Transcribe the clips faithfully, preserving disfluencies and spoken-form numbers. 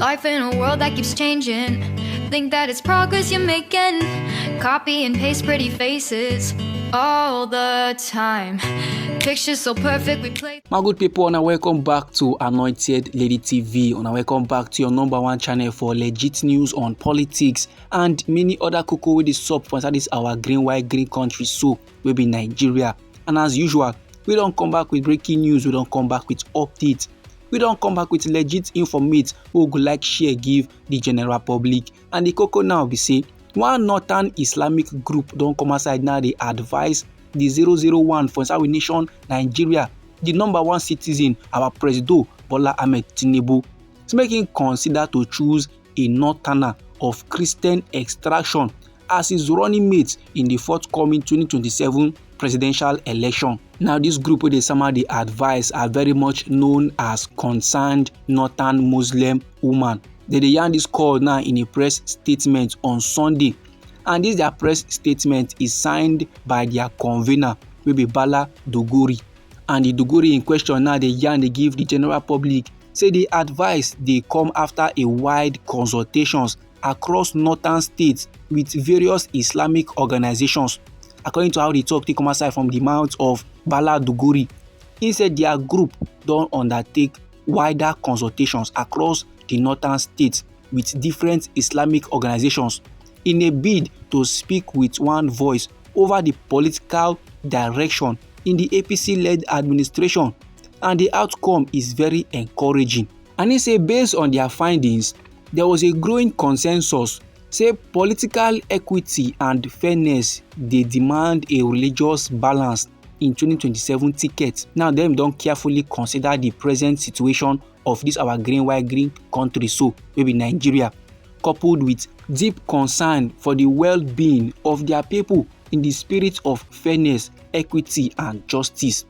Life in a world that keeps changing. Think that it's progress you're making. Copy and paste pretty faces all the time. Pictures so perfect, we play. My good people, and welcome back to Anointed Lady T V. And welcome back to your number one channel for legit news on politics and many other koko wey dey sup for inside this our green, white, green country so, wey be Nigeria. And as usual, we don come back with breaking news, we don come back with updates, we don come back with legit informate wey we go like share give the general public. And the koko now be say, one northern Islamic group don come outside now dey advise the zero zero one for inside we nation Nigeria, the number one citizen, our Presido Bola Ahmed Tinubu, to make him consider to choose a northerner of Christian extraction as his running mate in the forthcoming twenty twenty-seven presidential election. Now, this group wey dey sama the advice are very much known as Concerned Northern Muslim Woman. They dey yarn this call now in a press statement on Sunday, and this their press statement is signed by their convener, wey be Bala Duguri. And the Duguri in question now dey yarn dey give the general public say the advice dey come after a wide consultations across northern states with various Islamic organizations. According to how the talk take come outside from the mouth of Bala Duguri, he said their group don undertake wider consultations across the northern states with different Islamic organizations in a bid to speak with one voice over the political direction in the A P C-led administration, and the outcome is very encouraging. And he say based on their findings, there was a growing consensus say political equity and fairness dey demand a religious balance in twenty twenty-seven ticket. Now dem don carefully consider the present situation of this our green, white, green country so, wey be Nigeria, coupled with deep concern for the well-being of their people in the spirit of fairness, equity and justice.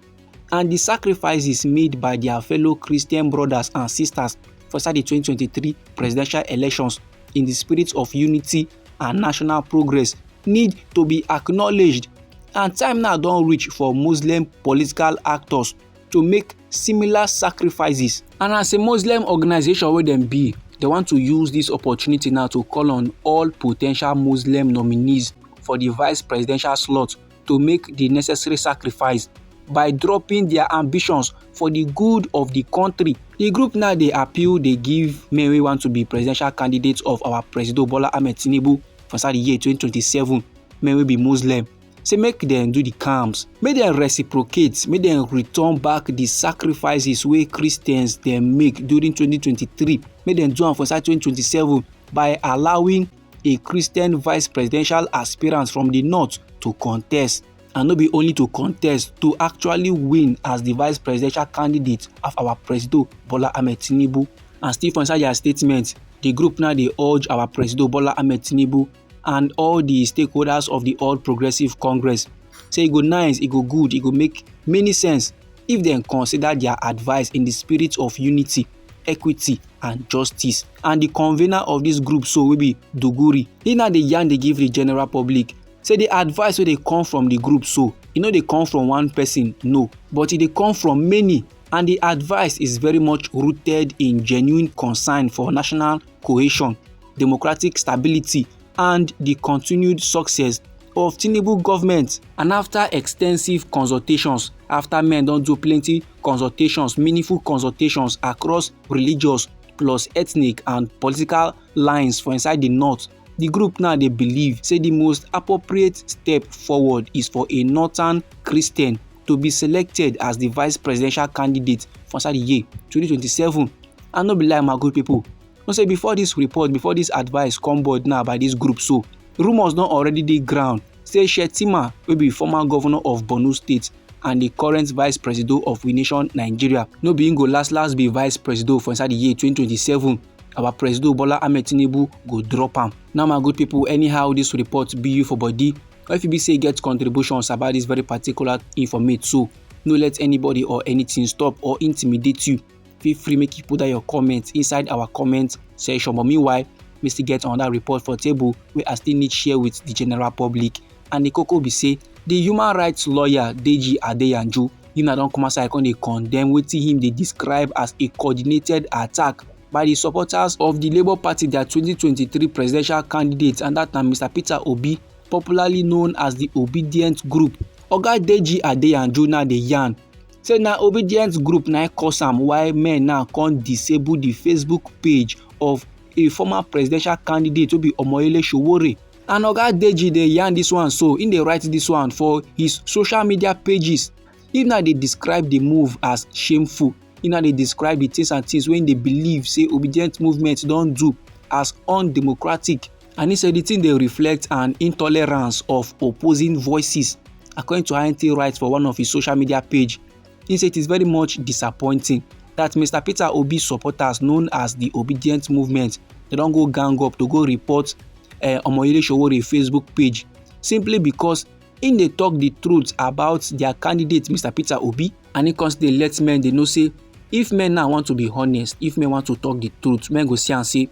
And the sacrifices made by their fellow Christian brothers and sisters for inside the twenty twenty-three presidential elections in the spirit of unity and national progress need to be acknowledged. And time now don reach for Muslim political actors to make similar sacrifices. And as a Muslim organization wey dem be, they want to use this opportunity now to call on all potential Muslim nominees for the vice presidential slot to make the necessary sacrifice by dropping their ambitions for the good of the country. The group now dey appeal, dey give men wey want to be presidential candidates of our Presido Bola Ahmed Tinubu for inside the year twenty twenty-seven, men wey be Muslim, say make dem do the calms, make dem reciprocate, make dem return back the sacrifices wey Christians dem make during twenty twenty-three, make dem do am for inside twenty twenty-seven by allowing a Christian vice presidential aspirant from the north to contest, and no be only to contest, to actually win as the vice presidential candidate of our Presido Bola Ahmed Tinubu. And still for inside their statement, the group now dey urge our Presido Bola Ahmed Tinubu and all the stakeholders of the All Progressive Congress say e go nice, e go good, e go make many sense if dem consider their advice in the spirit of unity, equity and justice. And the convener of this group so, wey be Duguri, he now dey yarn dey give the general public say the advice wey dey come from the group so, e no dey come from one person, no, but e dey come from many. And the advice is very much rooted in genuine concern for national cohesion, democratic stability and the continued success of Tinubu government. And after extensive consultations, after men don do plenty consultations, meaningful consultations across religious plus ethnic and political lines for inside the north, the group now dey believe say the most appropriate step forward is for a northern Christian to be selected as the vice presidential candidate for inside the year twenty twenty-seven. And no be lie, my good people, know say before this report, before this advice come board now by this group so, rumors don already dey ground say Shettima, wey be former governor of Borno State and the current vice presido of we nation Nigeria, no be him go last last be vice presido for inside the year twenty twenty-seven. Our Presido Bola Ahmed Tinubu go drop am. Now, my good people, anyhow this report be you for body, or if you be say get contributions about this very particular informate so, no let anybody or anything stop or intimidate you. Feel free make you put down your comments inside our comment section. But meanwhile, we still get another report for table wey I still need share with the general public. And the koko be say, the human rights lawyer Deji Adeyanju, him na don come outside come dey condemn wetin him dey describe as a coordinated attack by the supporters of the Labour Party, their twenty twenty-three presidential candidate, and that na Mister Peter Obi, popularly known as the Obedient Group. Oga Deji Adeyanju now dey yarn say na Obedient Group na cause am why men now come disable the Facebook page of a former presidential candidate wey be Omoyele Sowore. And Oga Deji dey yarn this one, so im dey write this one for his social media pages. Im now dey describe the move as shameful. Im now dey describe the things and things wey im dey believe say Obedient Movement don do as undemocratic. And im say the thing dey reflect an intolerance of opposing voices, according to how im take write for one of his social media page. Im say it is very much disappointing that Mister Peter Obi supporters, known as the Obedient Movement, dem don go gang up to go report uh, Omoyele Sowore Facebook page simply because im dey talk the truth about their candidate, Mister Peter Obi. And im come still dey let men dey know say if men now want to be honest, if men want to talk the truth, men go see am say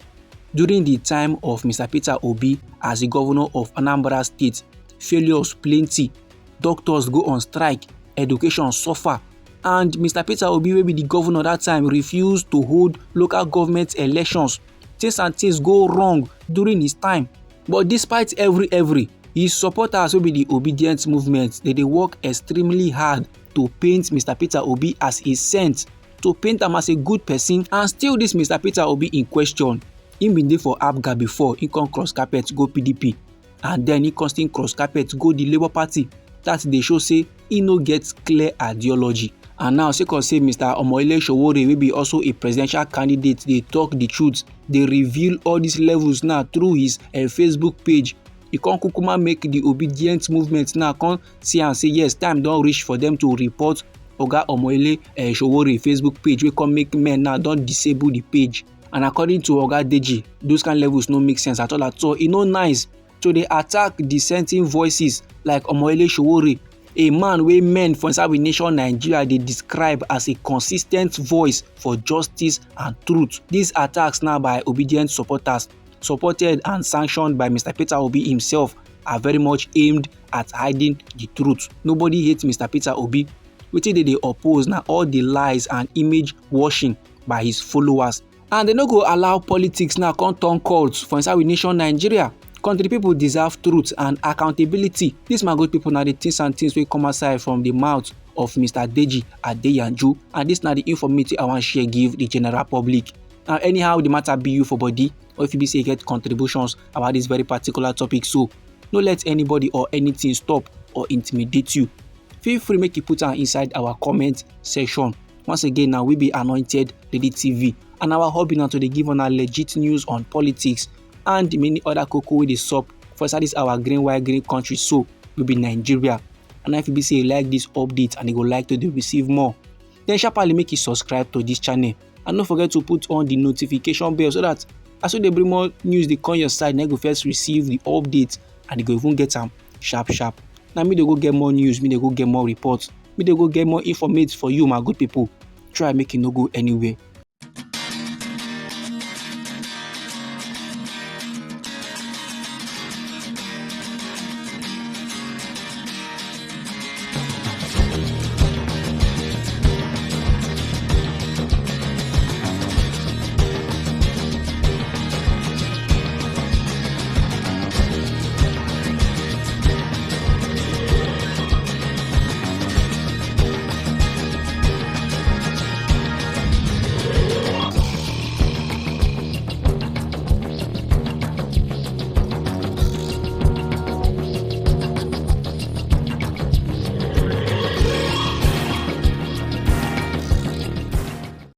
during the time of Mister Peter Obi as the governor of Anambra State, failures plenty, doctors go on strike, education suffer, and Mister Peter Obi, wey be the governor that time, refuse to hold local government elections. Things and things go wrong during his time. But despite every every, his supporters, wey be the Obedient Movement, dem dey work extremely hard to paint Mister Peter Obi as a saint, to paint am as a good person, and still this Mister Peter Obi in question, im bin dey for APGA before, im come cross carpet go P D P, and then im come still cross carpet go the Labour Party. That dey show say im no get clear ideology. And now, sake of say Mister Omoyele Sowore, wey be also a presidential candidate, dey talk the truth, dey reveal all these levels now through his uh, Facebook page, e come kukuma make the Obedient Movement now come see am say yes, time don reach for them to report Oga Omoyele uh, Sowore Facebook page, wey come make men now don disable the page. And according to Oga Deji, those kind levels no make sense at all at all. E no nice to dey attack dissenting voices like Omoyele Sowore, a man wey men for inside we nation Nigeria dey describe as a consistent voice for justice and truth. These attacks now by Obedient supporters, supported and sanctioned by Mister Peter Obi himself, are very much aimed at hiding the truth. Nobody hates Mister Peter Obi. Wetin dey dey oppose na all the lies and image washing by his followers. And dem no go allow politics now come turn cult for inside we nation Nigeria. Country people deserve truth and accountability. This, my good people, na the things and things wey come outside from the mouth of Mister Deji Adeyanju, and this na the informative I wan share give the general public. Now, anyhow the matter be you for body, or if you be say you get contributions about this very particular topic, so no let anybody or anything stop or intimidate you. Feel free make you put am inside our comment section. Once again, now we be Anointed Lady T V, and our hobby now to dey give una legit news on politics and many other koko wey dey sup for inside this our green white green country, so we be Nigeria. And if you be say you like this update and you go like to dey receive more, then sharply make you subscribe to this channel, and no forget to put on the notification bell so that as we dey bring more news dey come your side, na you go first receive the update and you go even get am sharp sharp. Na me dey go get more news, me dey go get more reports, me dey go get more informate for you, my good people. Try make you no go anywhere.